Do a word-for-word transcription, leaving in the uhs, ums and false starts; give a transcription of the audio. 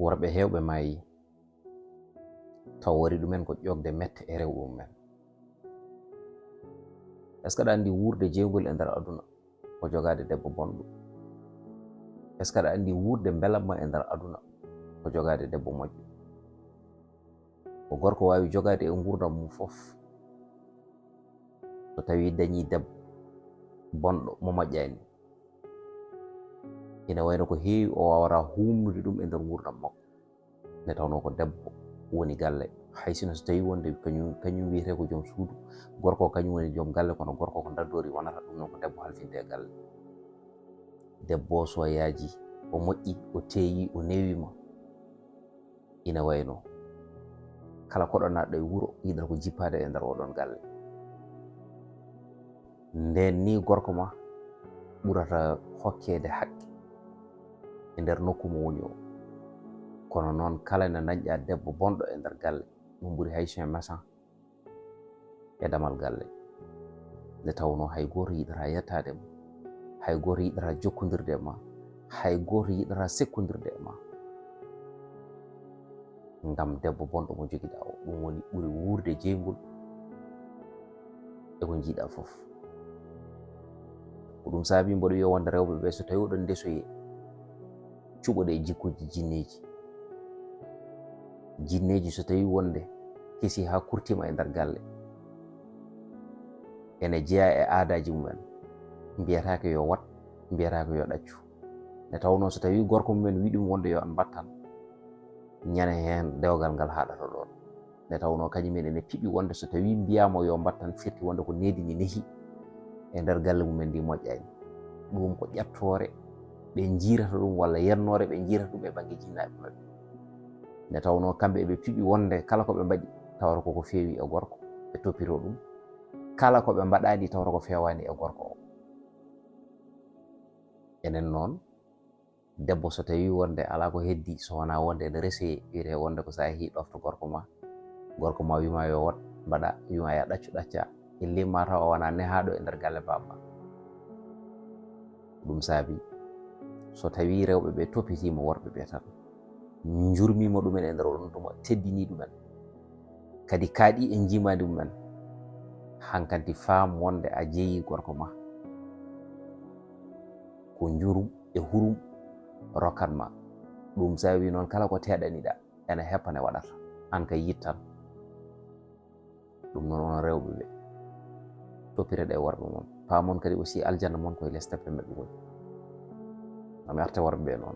Worɓe heewɓe maayi, taw wari ɗumen ko ƴoogde mette e rewɓe mumen. Est-ce que aɗa anndi wuurde jeygol e nder aduna ko jogaade debbo bonɗo? Est-ce que aɗa anndi wuurde mbelamma e nder aduna ko jogaade debbo moƴƴo? Ko gorko waawi jogaade e nguurndam mum fof, so tawii dañii debbo bonɗo mo moƴƴaani. Ina wayno ko heewi o waawata huumnude ɗum e nder nguurndam makko. Nde tawnoo ko debbo woni galle, hay sinno so tawii wonde kañum, kañum wiyetee ko joom suudu, gorko o kañum woni joom galle, kono gorko ko ndaddoori wonata, ɗum noon ko debbo halfinte e galle. Debbo o so yaaji, o moƴƴi, o teeyi, o newiima, ina wayno kala koɗo naatɗo e wuro yiɗata ko jippaade e nder oɗon galle. Ndeen ni gorko ma ɓurata hokkeede haqqe e nder nokku mo woni o. Kono noon kala nde dañƴa debbo bonɗo e nder galle, ɗum ɓuri hay chien méchant e damal galle. Nde tawnoo hay gooto yiɗata yettaade ma, hay gooto yiɗata jokkondirde e ma, hay gooto yiɗata sekkondirde e ma. Ngam debbo bonɗo mo jogiɗaa o, ɗum woni ɓuri wuurde jeyngol e ko njiiɗaa fof. Ko ɗum saabi mboɗo wiya wonde rewɓe ɓe, so tawii oɗon ndesoyee, cuɓoɗee jikkuuji jinneeji. Jinneeji so tawii wonde kesii haa kurtiima e nder galle, ene jeyaa e aadaaji mumen, mbiyataake yo wat, mbiyataake yo ɗaccu. Nde tawnoo so tawii gorko mumen wii ɗum wonde yo on mbattan, ñande heen dewgal ngal haaɗata ɗoon. Nde tawnoo kañum en ene piɓi wonde so tawii mbiyaama yo mbattan, firti wonde ko needi ndi nehi e nder galle mumen ndi moƴƴaani. Ɗum ko ƴettoore ɓe njiirata ɗum walla yennoore ɓe njiirata ɗum e bannge jinnaaɓe maɓɓe. Nde tawnoo kamɓe eɓe piɓi wonde kala ko ɓe mbaɗi tawata koko feewi e gorko, ɓe toppitoo ɗum. Kala ko ɓe mbaɗaani tawata ko feewaani e gorko o. Enen noon, debbo so tawii wonde alaa ko heddii so wonaa wonde ene resee, wiyetee wonde ko so a yehii ɗofto gorko ma, gorko ma wii ma yo wat, mbaɗa, wii ma yo a ɗaccu, ɗacca, e limma taw o wonaa nehaaɗo e nder galle baaba ma. Ɗum saabi so tawii rewɓe ɓe toppitiima worɓe ɓe tan, njurmiima ɗumen e nder oɗon tuma, teddinii ɗumen, kadi kaaɗi e njiimaandi mumen, hankanti faam wonde a jeyi gorko ma ko njurum e hurum rokkat ma. Ɗum saabi noon kala ko teeɗaniɗaa ene heppa ne waɗata, aan kay yittan. Ɗum noon onon rewɓe ɓe, toppitoɗee worɓe mon, paamon kadi aussi aljanna mon koye les teppe maɓɓe woni. Ngam arte worɓe ɓe noon.